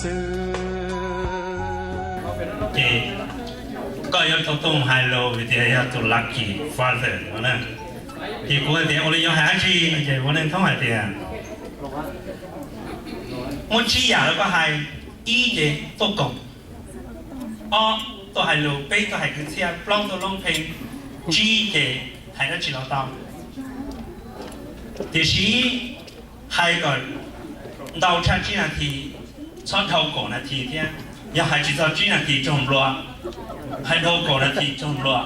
Ces koj yuav tau tuaj mus hais lus vim tias yog tus lucky father no na. Ces kuv hais tias ua li yuav hais dab tsi no ces ua neej thoob hais tias muab tsib yam rau koj hais. Ib ces tuaj koom, ob tuaj hais lus, peb tuaj hais kwv txhiaj, plaub tuaj loob pheej, tsib ces hais dab tsi los tau. Tiam sis hais kom ntau tshaj tsib nas this, txhob dhau kaum nas this thiab. Yog hais tsis txog tsib nas this tsaug nplua, hais dhau kaum nas this tsaug nplua.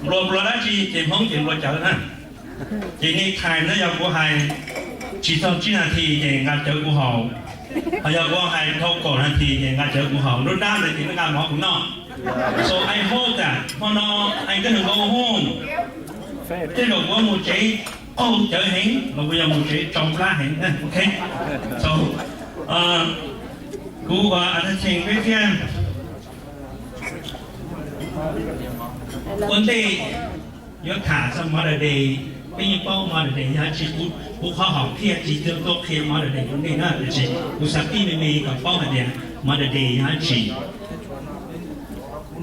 Nplua nplua dab tsi ces Hmoob ces nplua cawv na. Ces nej thais na, yog kuv hais tsis txog tsib nas this ces nqa cawv kuv haus, ho yog kuv hais dhau kaum nas this ces nqa cawv kuv haus, lub dab ntawd ces nqa mov kuv noj. So I hope that hmo no I gonna go home, tej zaum kuv mus tsev qaug cawv heev los kuv yog mus tsev tsau plab heev. Ok, so kuv ua a ta cheej peb thiab. Ua ntej yuav tham txog Mother's Day, peb yeej paub Mother's Day yog dab tsi, kuv qhov hom phiaj tsis tuaj qhia Mother's Day rau nej na, tiam sis kuv xav pib me me kom paub hais tias Mother's Day yog dab tsi.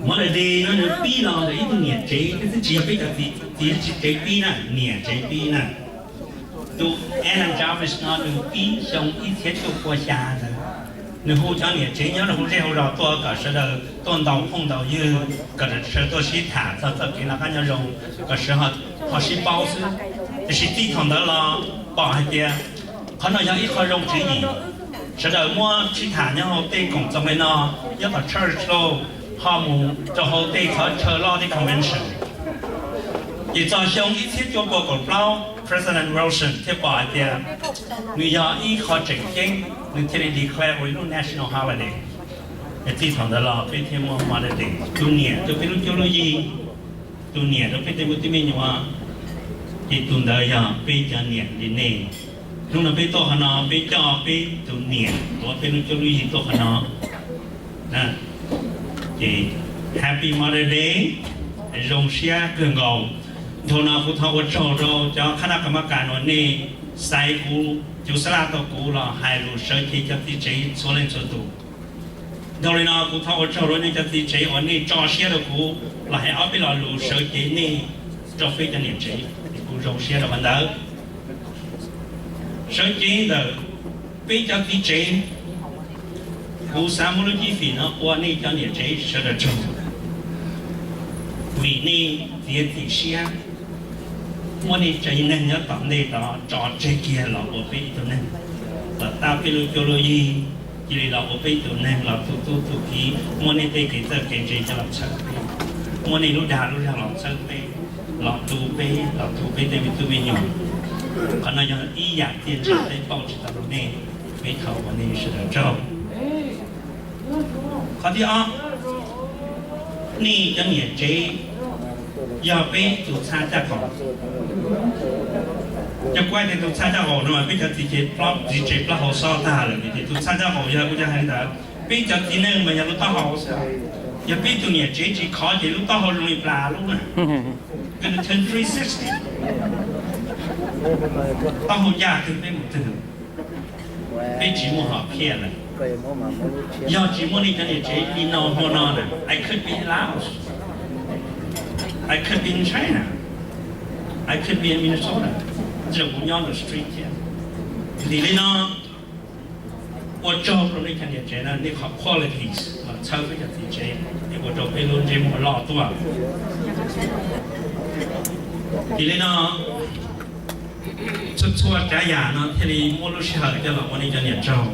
Mother's Day no nws pib los ntawm ib tug niam tsev, twb tsis yog peb cov txiv tsev pib na, niam tsev pib na. Tus Anna Jarvis no nws pib xyoo ib txhiab cuaj pua xya ntawd. Nws hu cov niam tsev nyob rau hauv zej hauv zos tuaj kom sawv daws tuaj ntaus phooj ntaus ywg, kom sawv daws tuaj sib tham txog txoj kev noj qab nyob zoo, kom sawv daws ho sib paub xwb. Tiam sis txij thaum ntawd los pom hais tias qhov no yog ib qho zoo tswv yim. Sawv daws muab sib tham nyob hauv tej koom txoos li no, nyob tom church lauj, ho mus rau hauv tej qhov chaw loj tej convention. Ces txog xyoo ib txhiab cuaj pua kaum plaub President Wilson thiaj pom hais tias nws yog ib qho tseem ceeb, nws thiaj li declare ua ib lub national holiday. Es txij thaum ntawd los peb thiaj muaj Mother's Day, tus niam rau peb lub cuab lub yig, tus niam rau peb tej me tub me nyuam, ces tus ntawd yog peb cov niam li nej. Hnub no peb tuaj qhov no peb coj peb tus niam uas peb lub cuab lub yig tuaj qhov no. Ces Happy Mother's Day, zoo siab kawg nkaus. Dhau no kuv thov ua tsaug rau cov khab nab ka ma kas uas nej xaiv kuv, cuv xab laj tau kuv los hais lus sawv cev cov txiv tsev txhua leej txhua tus. Dhau li no kuv thov ua tsaug rau nej cov txiv tsev uas nej tso siab rau kuv los hais ob peb lo lus sawv cev nej rau peb cov niam tsev, kuv zoo siab rau qhov ntawd. Sawv cev ntawm peb cov txiv tsev, kuv xav muab lub cib fim no ua nej cov niam tsev sawv daws tsaug, vim nej txiav txim siab muab nej tsev neeg nyob tom ntej tod tso tseg kiag los ua peb ib tug neeg, los tab peb lub cuab lub yig, cia li los ua peb tus neeg los tu tub tu kiv, muab nej tej kev txawj kev ntse coj los txhawb peb, muab nej lub dag lub zog los txhawb peb, los tu peb, los tu peb tej me tub me nyuam. Qhov no yog ib yam txiaj ntsig peb pauj tsis tau rau nej, peb thov ua nej sawv daws tsaug. Qhov thib ob, nej cov niam tsev yog peb tus txhab caj qaum. Yog kuv hais tias tus txhab caj qaum no mas peb cov txiv tsev plaub hau xob tag lawm, vim tias tus txhab caj qaum yog kuv cov hais li ntawd, peb cov txiv neej mas yog lub taub hau xwb. Yog peb tus niam tsev tsis khov ces lub taub hau zoo li plas lub na, gonna turn three sixty. Taub hau ncaj twg peb mus twg, peb tsis muaj hom phiaj lawm. Yog tsis muaj nej cov niam tsev li no hmo no na, I could be in Laos, I could be in China, I could be in Minnesota, tsis yog kuv nyob rau street thiab. Vim li no, ua tsaug rau nej cov niam tsev na, nej qhov qualities los txhawb peb cov txiv tsev es ua rau peb lub ntsej muag loj tuaj. Vim li no, txhua txhua tsav yam no thiaj li muaj lub sij hawm coj los ua nej cov niam tsaug.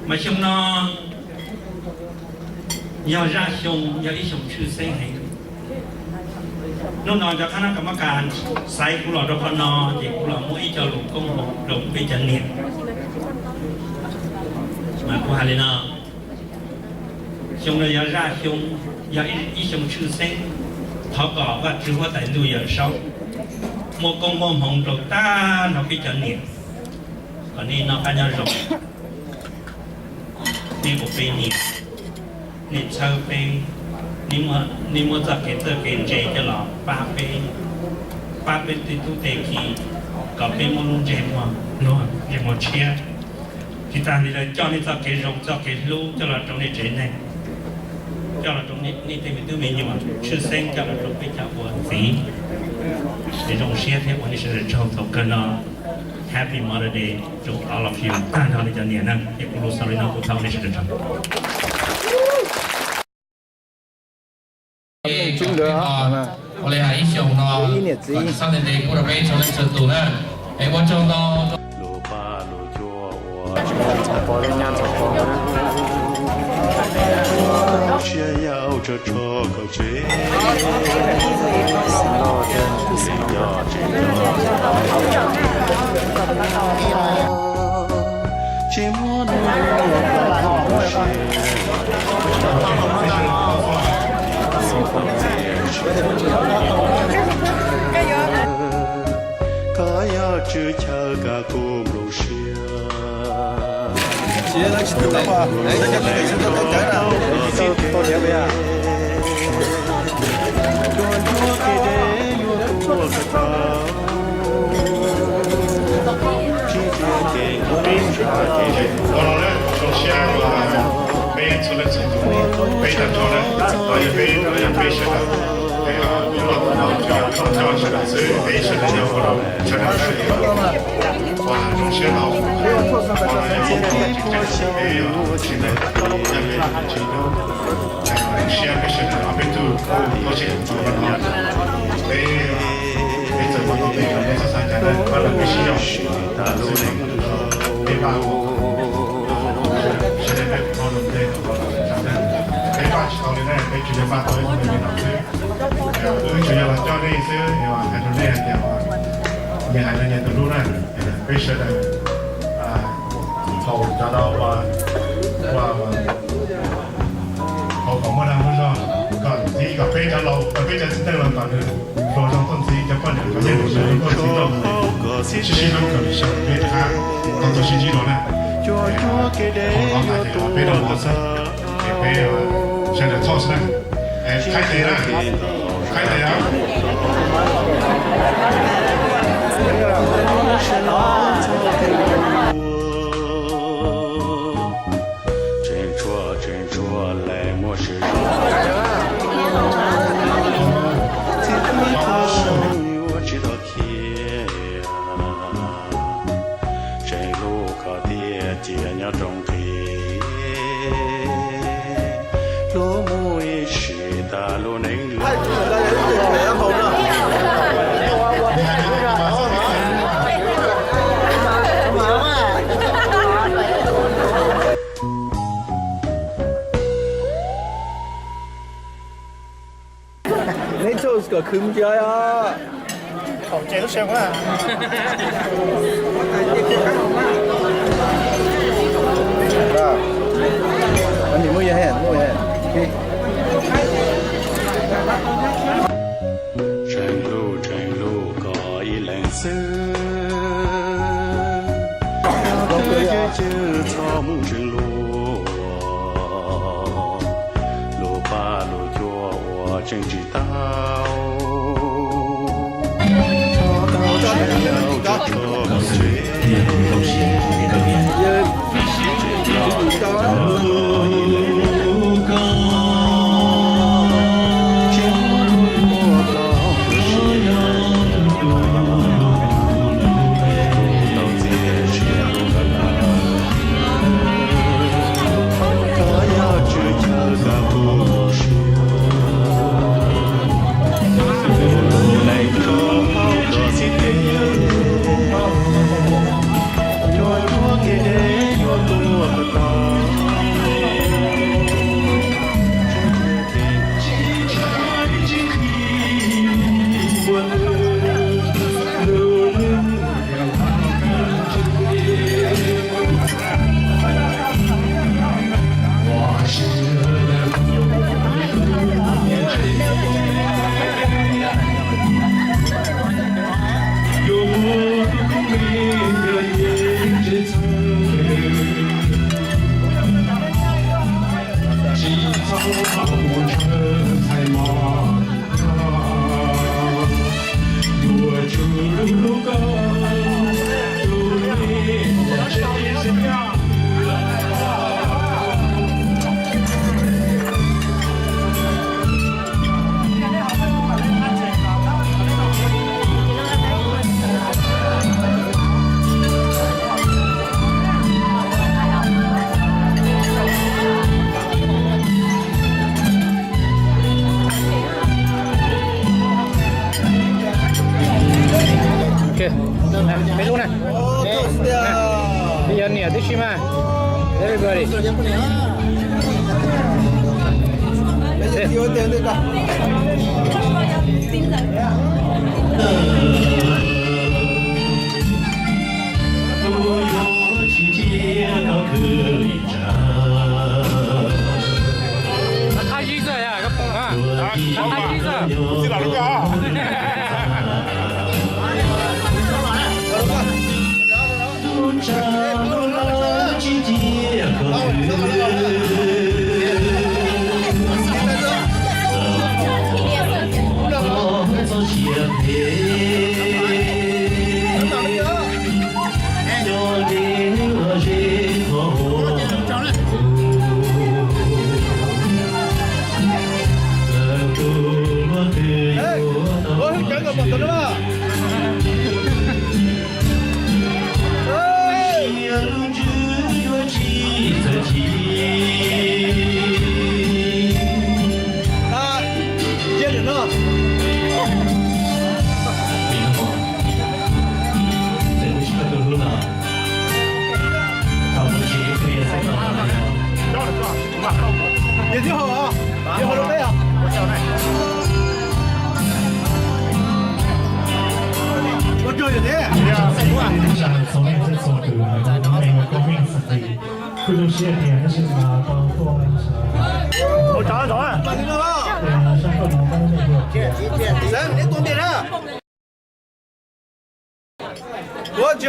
Mas xyoo no yog zaj xyoo, yog ib xyoo tshwj xeeb heev. Hnub no cov khab nab ka ma kas xaiv kuv los rau qhov no ces kuv los muab ib co lus koob hmoov rau peb cov niam. Mas kuv hais li no, xyoo no yog zaj xyoo, yog ib xyoo tshwj xeeb, thov kom Vajtswv huab tais ntuj Yawm Saub muab koob muab hmoov rau tag nrho peb cov niam, kom nej noj qab nyob zoo. Nej ua peb niam, nej txhawb peb, nej muab txoj kev txawj kev ntse coj los pab peb, pab peb tej tub tej ki, kom peb muaj lub ntsej muag luag, ntsej muag tshiab. Tsis tas li lawm, coj nej txoj kev zoo txoj kev hlub coj los rau nej tsev neeg, coj los rau nej tej me tub me nyuam, tshwj xeeb coj los rau peb cov ua txiv. Es zoo siab thiab ua nej sawv daws tsaug thaum kawg no. Happy Mother's Day to all of you. Tag nrho nej cov niam na, es kuv lus sorry no kuv thov nej sawv daws tsaug. Ua li hais ib xyoos no, kom Txiv Xab Ntev Ntev pub rau peb txhua leej txhua tus na. Es ua tsaug ntau. Koj yog tswv chaw koj kuj nplooj siab. Ua los lawm, zoo siab uas peb txhua leej txhua tus, peb tag nrho na, los yog peb, los yog peb sawv daws, es tus no tus no coj sawv daws xwb, peb sawv daws yog ua rau sawv daws na, uas zoo siab tau, uas yog peb tsis tau, yog peb tsis tau, zoo siab peb sawv daws ob peb tug tuaj tsev tau no, peb, peb txawm tau tau peb, peb txhob xav cas na, pab los peb sib yaum, peb pab, sawv daws peb tau los ntej, peb pab tsis tau li na, peb tsuas yog pab tau ib tug me nyuam xwb. Wb tsuas yog los coj nej xwb, hais rau nej hais tias, nyias hais rau nyias tus hlub na, peb sawv daws thaum cov laus ua, ua, hauv kom muaj dag muaj zog, kom txiv kom peb cov laus, kom peb cov txiv neej los kom nws hluas nraug tuaj ntxiv cov poj niam kom nyias hluas nraug tuaj ntxiv tau, sib sib hlub kom xyaum peb rov qab tau tuaj sib ntsib dua na. Hauv no hais tias peb rau qhov xwb, es peb sawv daws txhob xwb na. Qhaib tes na, qhaib tes na. Tseem tshuav, tseem tshuav lawm muaj sia zoo, txij thaum yuav tsis tau khiav, tseem hlub koj tiag cia nyob rau nqi, hlub mus ib sim tas lub neej lub. Neb txhob kom khwv mus cia os. Khawm ces lub sij hawm. Nws muaj yog hen, muaj yog hen. Tseem hlub, tseem hlub koj ib leeg xwb, koj twb cwj txhob mus ntseeg luag, luag pab luag cuab ua tseem tsis tau. Everybody. Kuv tsis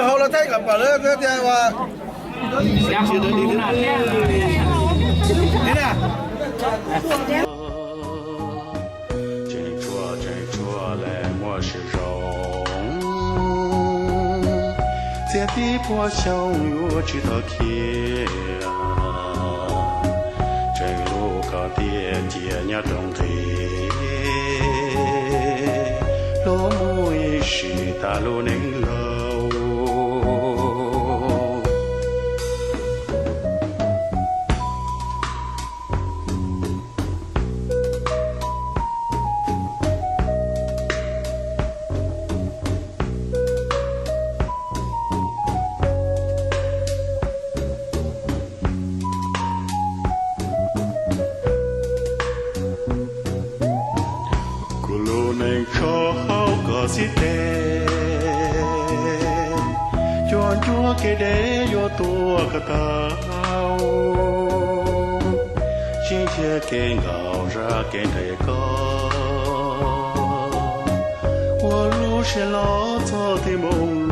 haus los thaij kom pom lawv tias ua. Tseem tshuav, tseem tshuav lawm muaj sib zoo, txiaj tib puas xyoo yuav tsis tau khiav. Tseem hlub koj tiag cia nyob rau nqi, hlub mus ib sim tas lub neej laus. Kuv lub neej tsho hauv koj xib teg, cuag ncua kev deb yuav tuag koj tau, sib nrhiav kev nkaum zaj kev nres koj, ua lub siab loj txog tib npoo